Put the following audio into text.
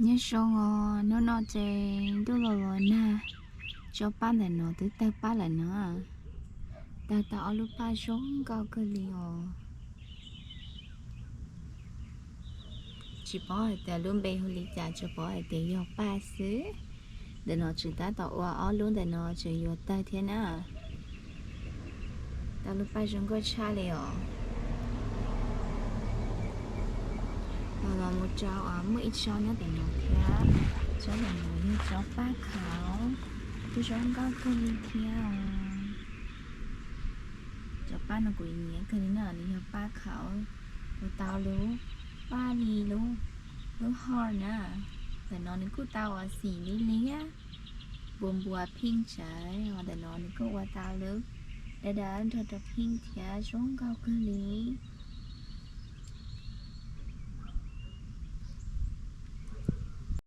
Nyob zoo os, hnub no ces ntuj los los nag, tsob paj ntawm no twb tawg paj lawm na. Tawg tau ob lub paj zoo nkauj kawg li os. Tsis paub hais tias lub npe hu li cas, tsuas paub hais tias yog paj xwb. Ntawm no tseem tab tom ua, ob lub ntawm no tseem yuav tawg thiab na. Tau lub paj zoo nkauj tshaj li os. Los los mus rau muaj ib tsob nyob ntawm no thiab. Tsob ntawm no yog tsob paj khauv, kuj zoo nkauj kawg li thiab. Cov paj no kuv nyiam kawg li na, nws yog paj khauv, ua tau lub paj li lub, lub hor na. Ntawm no nws kuj tau ua xim liab liab, npua npua pheej tsawv, ho ntawm no nws kuj ua tau lub dawb dawb nrog rau pheej thiab, zoo nkauj kawg li.